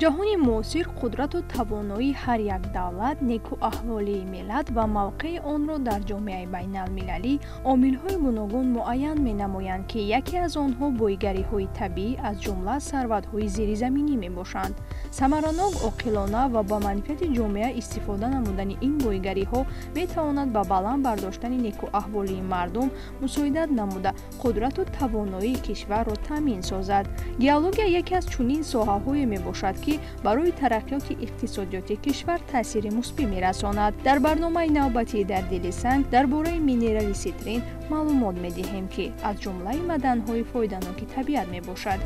Ҷаҳони муосир қудрату тавоноии ҳар як давлат, некуаҳволии миллат ва мавқеи онро дар ҷомеаи байналмилалӣ омилҳои гуногун муайян менамоянд, ки яке аз онҳо бойгариҳои табиӣ, аз ҷумла сарватҳои зеризаминӣ мебошанд. Самаранок, оқилона ва ба манфиати ҷомеа истифода намудани ин бойгариҳо метавонад ба баланд бардоштани некуаҳволии мардум мусоидат намуда, қудрату тавоноии кишварро таъмин созад. Геология яке аз чунин соҳаҳое мебошад, ки барои тараққиёти иқтисодиёти кишвар таъсири мусбӣ мерасонад. Дар барномаи навбатии «Дар дили санг» дар бораи минерали ситрин маълумот медиҳем, ки аз ҷумлаи маъданҳои фоиданоки табиат мебошад.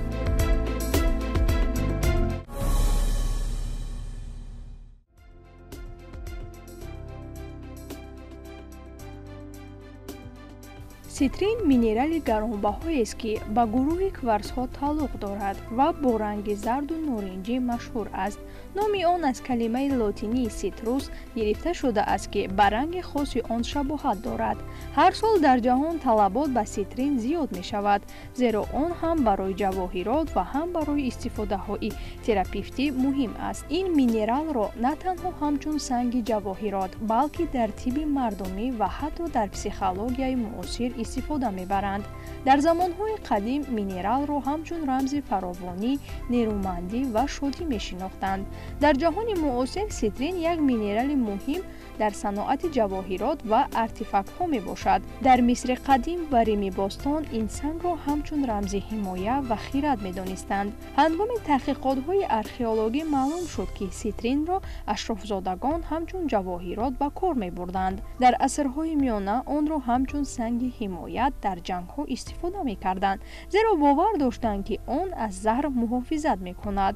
Ситрин минерали гаронбаҳоест, ки ба гурӯҳи кварсҳо тааллуқ дорад ва бо ранги зарду норинҷӣ машҳур аст. Номи он аз калимаи лотинии ситрус гирифта шудааст, ки ба ранги хоси он шабоҳат дорад. Ҳар сол дар ҷаҳон талабот ба ситрин зиёд мешавад, зеро он ҳам барои ҷавоҳирот ва ҳам барои истифодаҳои терапевтӣ муҳим аст. Ин минералро на танҳо ҳамчун санги ҷавоҳирот, балки дар тибби мардумӣ ва ҳатто дар психологияи муосир истифода мебаранд. Дар замонҳои қадим минералро ҳамчун рамзи фаровонӣ, нерӯмандӣ ва шодӣ мешинохтанд. Дар ҷаҳони муосир ситрин як минерали муҳим дар саноати ҷавоҳирот ва артефактҳо мебошад. Дар Мисри қадим ва Рими бостон ин сангро ҳамчун рамзи ҳимоя ва хирад медонистанд. Ҳангоми таҳқиқотҳои археологӣ маълум шуд, ки ситринро ашрофзодагон ҳамчун ҷавоҳирот ба кор мебурданд. Дар асрҳои миёна онро ҳамчун санги ҳимоят дар ҷангҳо истифода мекарданд, зеро бовар доштанд, ки он аз заҳр муҳофизат мекунад.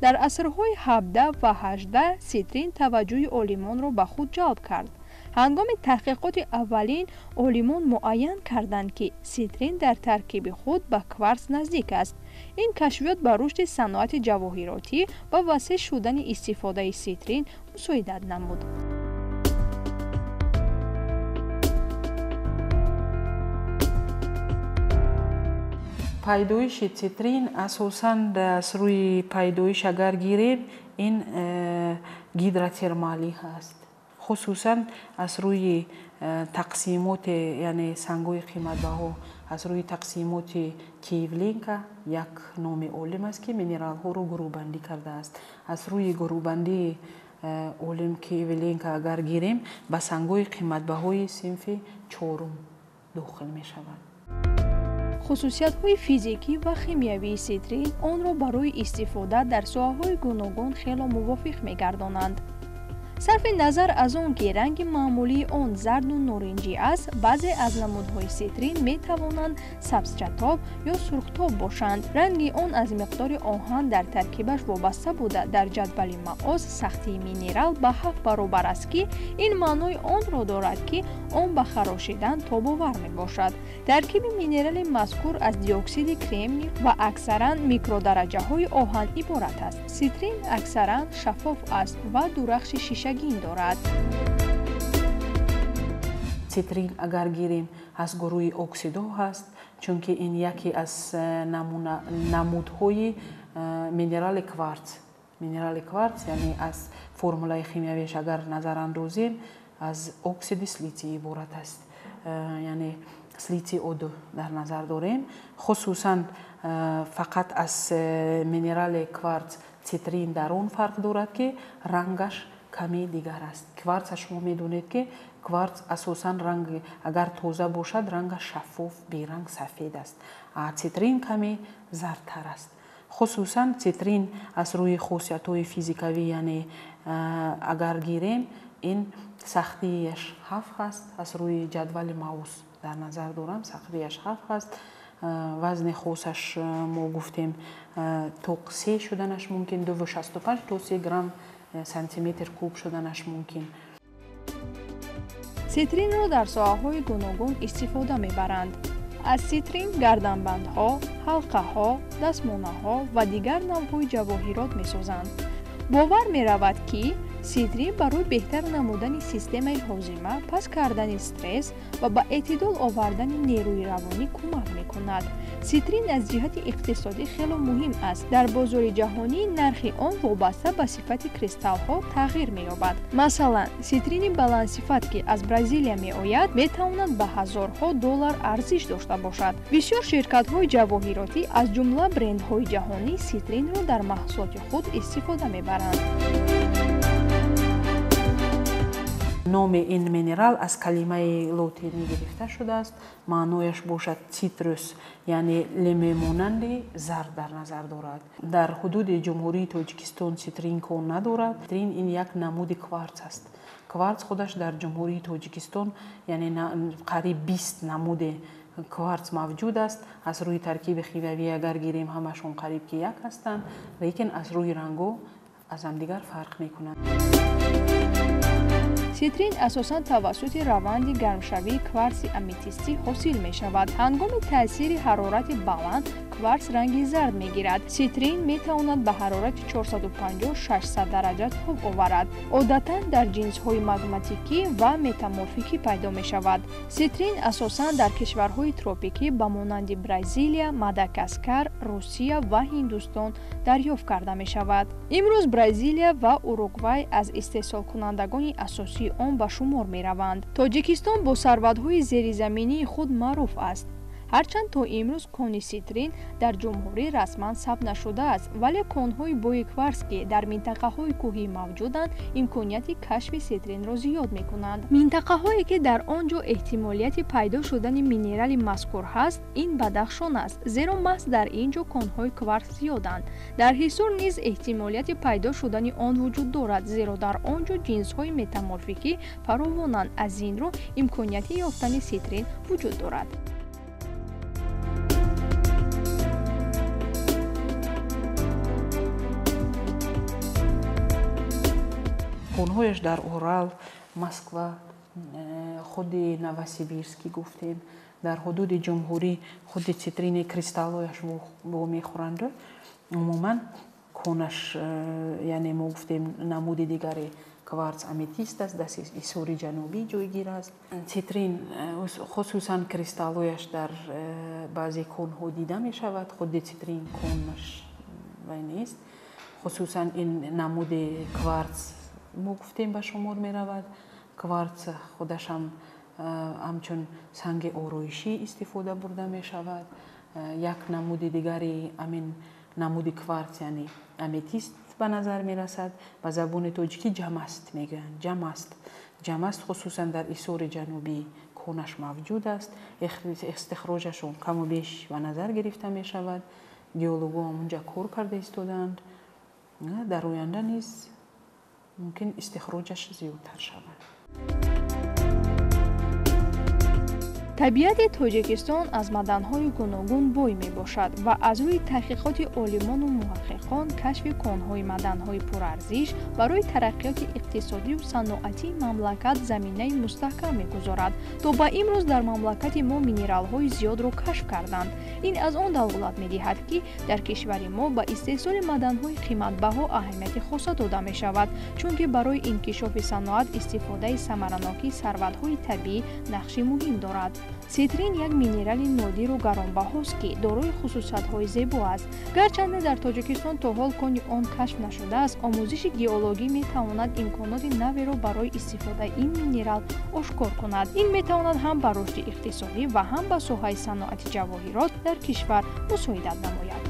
Дар асрҳои 17 ва 18 ситрин таваҷҷӯҳи олимонро ба худ ҷалб кард. Ҳангоми таҳқиқоти аввалин олимон муайян карданд, ки ситрин дар таркиби худ ба кварс наздик аст. Ин кашфиёт ба рушди саноати ҷавоҳиротӣ ва васеъ шудани истифодаи ситрин мусоидат намуд. Пайдоиши цитрин асосан аз рӯи пайдоиш агар гирем, ин гидротермалӣ ҳаст, хусусан аз рӯи тақсимоти, яъне сангҳои қиматбаҳо аз рӯи тақсимоти Киевленко, як номи олим аст, ки минералҳоро гурӯҳбандӣ кардааст. Аз рӯи гурӯҳбандии олим Киевленко агар гирем, ба сангҳои қиматбаҳои синфи чорум дохил мешавад. Хусусиятҳои физикӣ ва химиявии ситрин онро барои истифода дар соҳаҳои гуногун хело мувофиқ мегардонанд. Сарфи назар аз он ки ранги маъмулии он зарду норинҷӣ аст, баъзе аз намудҳои ситрин метавонанд сабзчатоб ё сурхтоб бошанд. Ранги он аз миқдори оҳан дар таркибаш вобаста буда, дар ҷадвали Маос сахтии минерал ба 7 баробар аст, ки ин маънои онро дорад, ки он ба харошидан тобовар мебошад. Таркиби минерали мазкур аз диоксиди кремний ва аксаран микродараҷаҳои оҳан иборат аст. Ситрин аксаран шаффоф аст ва дурахши шишагин дорад. Цитрин агар гирем, аз гурӯҳи оксидҳо ҳаст, чунки ин яке аз намудҳои минерали кварц. Минерали кварц, яъне аз формулаи химиявиаш агар назар андозем, аз оксиди силитсий иборат аст, яъне силитсий О2 дар назар дорем. Хусусан фақат аз минерали кварц цитрин дар он фарқ дорад, ки рангаш каме дигар аст. Кварца шумо медонед, ки кварц асосан ранг, агар тоза бошад, рангаш шаффоф, беранг, сафед аст, а цитрин каме зардтар аст. Хусусан цитрин аз рӯи хосиятҳои физикавӣ, яъне агар гирем, ин сахтияш 7 аст, аз рӯи ҷадвали Маус дар назар дорам, сахтияш 7 аст. Вазни хосаш мо гуфтем, то 3 шуданаш мумкин, 2,65 то 3 грамм сантиметр куб шуданаш мумкин. Ситринро дар соҳаҳои гуногун истифода мебаранд. Аз ситрин гарданбандҳо, ҳалқаҳо, дастмонаҳо ва дигар навъҳои ҷавоҳирот месозанд. Бовар меравад, ки Ситрин барои беҳтар намудани системаи ҳозима, паст кардани стресс ва ба эътидол овардани нерӯи равонӣ кӯмак мекунад. Ситрин аз ҷиҳати иқтисодӣ хело муҳим аст. Дар бозори ҷаҳонӣ нархи он вобаста ба сифати кристаллҳо тағйир меёбад. Масалан, ситрини баландсифат, ки аз Бразилия меояд, метавонад ба ҳазорҳо доллар арзиш дошта бошад. Бисёр ширкатҳои ҷавоҳиротӣ, аз ҷумла брендҳои ҷаҳонӣ, ситринро дар маҳсулоти худ истифода мебаранд. Номи ин минерал аз калимаи лотинӣ гирифта шудааст. Маънояш бошад цитрус, яъне лимӯмонанди зард дар назар дорад. Дар ҳудуди Ҷумҳурии Тоҷикистон цитрин кон надорад. Цитрин ин як намуди кварц аст. Кварц худаш дар Ҷумҳурии Тоҷикистон, яъне қариб 20 намуди кварц мавҷуд аст. Аз рӯи таркиби химиявӣ агар гирем, ҳамашон қариб ки як ҳастанд, лекин аз рӯи рангҳо аз ҳамдигар фарқ мекунанд. Ситрин асосан тавассути раванди гармшавии кварци аметистӣ ҳосил мешавад. Ҳангоми таъсири ҳарорати баланд кварц ранги зард мегирад. Ситрин метавонад ба ҳарорати 450-600 дараҷа тоб оварад. Одатан дар ҷинсҳои магматикӣ ва метаморфикӣ пайдо мешавад. Ситрин асосан дар кишварҳои тропикӣ ба монанди Бразилия, Мадагаскар, Русия ва Ҳиндустон дарёфт карда мешавад. Имрӯз Бразилия ва Уругвай аз истеҳсолкунандагони асосии он ба шумор мераванд. Тоҷикистон бо сарватҳои зеризаминии худ маъруф аст. Ҳарчанд то имрӯз кони ситрин дар ҷумҳурӣ расман сабт нашудааст, вале конҳои бои кварц, ки дар минтақаҳои кӯҳӣ мавҷуданд, имконияти кашфи ситринро зиёд мекунанд. Минтақаҳое, ки дар он ҷо эҳтимолияти пайдо шудани минерали мазкур ҳаст, ин Бадахшон аст, зеро маҳз дар ин ҷо конҳои кварц зиёданд. Дар Ҳисор низ эҳтимолияти пайдо шудани он вуҷуд дорад, зеро дар он ҷо ҷинсҳои метаморфикӣ фаровонанд. Аз ин рӯ имконияти ёфтани ситрин вуҷуд дорад. Конҳояш дар Урал, Москва, худи Новосибирский гуфтем, дар ҳудуди ҷумҳурӣ худи цитрини кристаллҳояш вомехӯранд. Умуман конаш, яъне мо гуфтем, намуди дигари кварц аметист аст, дар Исори Ҷанубӣ ҷойгир аст. Цитрин хусусан кристаллҳояш дар баъзе конҳо дида мешавад. Худи цитрин конаш вай нест. Хусусан ин намуди кварц мо гуфтем ба шумор меравад. Кварц худашам ҳамчун санги ороишӣ истифода бурда мешавад. Як намуди дигари амин намуди кварц, яъне аметист ба назар мерасад. Ба забони тоҷикӣ ҷамаст мегӯянд. Ҷамаст. Ҷамаст хусусан дар Исори Ҷанубӣ конаш мавҷуд аст. Истихроҷашон каму беш ба назар гирифта мешавад. Геологҳо ҳамунҷа кор карда истодаанд. Дар оянда низ мумкин истихроҷаш зиёдтар шавад. Табиати Тоҷикистон аз маъданҳои гуногун бой мебошад ва аз рӯи таҳқиқоти олимону муҳаққиқон кашфи конҳои маъданҳои пурарзиш барои тараққиёти иқтисодию саноатии мамлакат заминаи мустаҳкам мегузорад. То ба имрӯз дар мамлакати мо минералҳои зиёдро кашф карданд. Ин аз он далолат медиҳад, ки дар кишвари мо ба истеҳсоли маъданҳои қиматбаҳо аҳамияти хоса дода мешавад, чунки барои инкишофи саноат истифодаи самаранокии сарватҳои табиӣ нақши муҳим дорад. Ситрин як минерали нодиру гаронбаҳост, ки дорои хусусиятҳои зебо аст. Гарчанде дар Тоҷикистон то ҳол кони он кашф нашудааст, омӯзиши геологӣ метавонад имконоти наверо барои истифодаи ин минерал ошкор кунад. Ин метавонад ҳам ба рушди иқтисодӣ ва ҳам ба соҳаи саноати ҷавоҳирот дар кишвар мусоидат намояд.